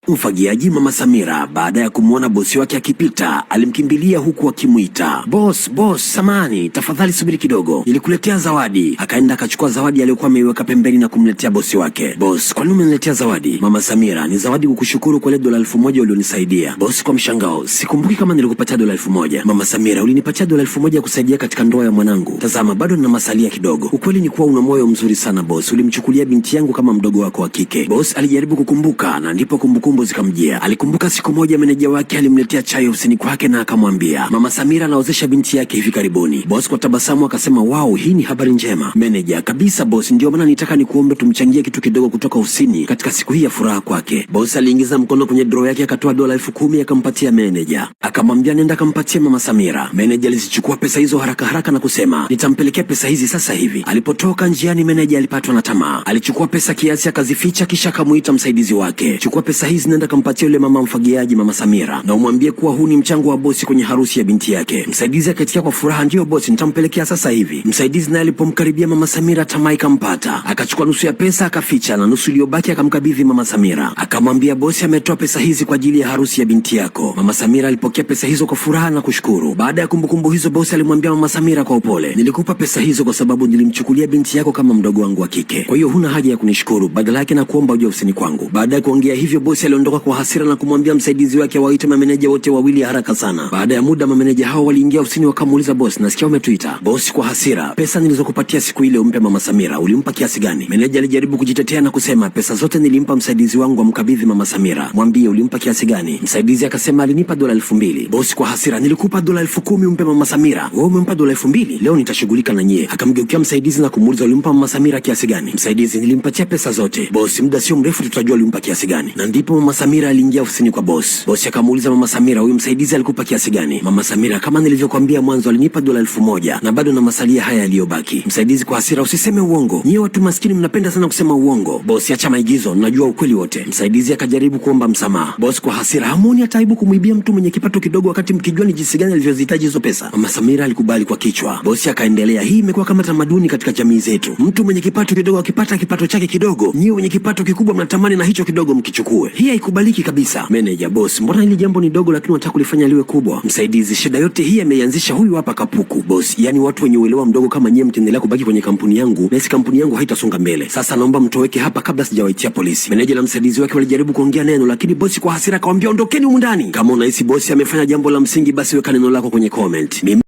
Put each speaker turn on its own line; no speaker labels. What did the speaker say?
Mfagiaji Mama Samira baada ya kumwona bosi wake akipita alimkimbilia huku akimwita, "Boss, boss, samahani, tafadhali subiri kidogo, nilikuletea zawadi." Akaenda akachukua zawadi aliyokuwa ameiweka pembeni na kumletea bosi wake. "Boss, kwa nini umeniletea zawadi?" "Mama Samira, ni zawadi kukushukuru kwa ile dola 1,000 ulionisaidia." Bosi kwa mshangao, "Sikumbuki kama nilikupatia dola 1,000." "Mama Samira, ulinipatia dola 1,000 kusaidia katika ndoa ya mwanangu. Tazama, bado nina masalia kidogo. Ukweli ni kuwa una moyo mzuri sana boss, ulimchukulia binti yangu kama mdogo wako wa kike." Boss alijaribu kukumbuka na ndipo kumbukumbu zikamjia. Alikumbuka siku moja meneja wake alimletea chai ofisini kwake na akamwambia Mama Samira anaozesha binti yake hivi karibuni. Boss kwa tabasamu akasema, "Wow, hii ni habari njema." "Meneja, kabisa boss, ndio maana nitaka nikuombe tumchangie kitu kidogo kutoka ofisini katika siku hii ya furaha kwake." Boss aliingiza mkono kwenye drawer yake akatoa dola 10,000 akampatia meneja, akamwambia, "Nenda kampatie Mama Samira." Meneja alizichukua pesa hizo haraka haraka na kusema, "Nitampelekea pesa hizi sasa hivi." Alipotoka njiani, meneja alipatwa na tamaa. Alichukua pesa kiasi akazificha, kisha akamuita msaidizi wake. "Chukua pesa hizi, nenda kampatia yule mama mfagiaji, Mama Samira, na umwambie kuwa huu ni mchango wa bosi kwenye harusi ya binti yake." Msaidizi akaitikia kwa furaha, "Ndiyo bosi, nitampelekea sasa hivi." Msaidizi naye alipomkaribia Mama Samira, tamaa ikampata, akachukua nusu ya pesa akaficha, na nusu iliyobaki akamkabidhi Mama Samira, akamwambia, "Bosi ametoa pesa hizi kwa ajili ya harusi ya binti yako." Mama Samira alipokea pesa hizo kwa furaha na kushukuru. Baada ya kumbukumbu hizo, bosi alimwambia Mama Samira kwa upole, "Nilikupa pesa hizo kwa sababu nilimchukulia binti yako kama mdogo wangu wa kike, kwa hiyo huna haja ya kunishukuru, badala yake nakuomba uje ofisini kwangu." Baada ya kuongea hivyo, bosi aliondoka kwa hasira na kumwambia msaidizi wake waite mameneja wote wawili haraka sana. Baada ya muda, mameneja hao waliingia ofisini wakamuuliza bosi, "Nasikia umetuita." Bosi kwa hasira, "Pesa nilizokupatia siku ile umpe Mama Samira, ulimpa kiasi gani?" Meneja alijaribu kujitetea na kusema, "Pesa zote nilimpa msaidizi wangu amkabidhi Mama Samira, mwambie ulimpa kiasi gani?" Msaidizi akasema, "Alinipa dola 2,000." Bosi kwa hasira, "Nilikupa dola 10,000 umpe Mama Samira, wewe umempa dola 2,000? Leo nitashughulika na nyie." Akamgeukia msaidizi na kumuuliza, "Ulimpa Mama Samira kiasi gani?" Msaidizi, "Nilimpatia pesa zote." Bosi, "Muda sio mrefu tutajua ulimpa kiasi gani." Na ndipo Mama Samira aliingia ofisini kwa bosi. Bosi akamuuliza Mama Samira, "Huyu msaidizi alikupa kiasi gani?" Mama Samira, "Kama nilivyokuambia mwanzo, alinipa dola 1,000 na bado na masalia haya yaliyobaki." Msaidizi kwa hasira, "Usiseme uongo, nyie watu maskini mnapenda sana kusema uongo." Bosi, "Acha maigizo, najua ukweli wote." Msaidizi akajaribu kuomba msamaha. Bosi kwa hasira, "Hamuoni hata aibu kumwibia mtu mwenye kipato kidogo wakati mkijua ni jinsi gani alivyozihitaji hizo pesa?" Mama Samira alikubali kwa kichwa. Bosi akaendelea, "Hii imekuwa kama tamaduni katika jamii zetu. Mtu mwenye kipato kidogo akipata kipato chake kidogo, nyie wenye kipato kikubwa mnatamani na hicho kidogo mkichukue. Hii haikubaliki kabisa." Meneja, "Boss, mbona hili jambo ni dogo lakini unataka kulifanya liwe kubwa?" Msaidizi, "Shida yote hii ameianzisha huyu hapa Kapuku." Boss, "Yani watu wenye uelewa mdogo kama nyie mtaendelea kubaki kwenye kampuni yangu na hisi kampuni yangu haitasonga mbele. Sasa naomba mtoweke hapa kabla sijawaitia polisi." Meneja na msaidizi wake walijaribu kuongea neno, lakini bosi kwa hasira akawaambia, "Ondokeni humu ndani." Kama unahisi bosi amefanya jambo la msingi, basi weka neno lako kwenye comment. Mimi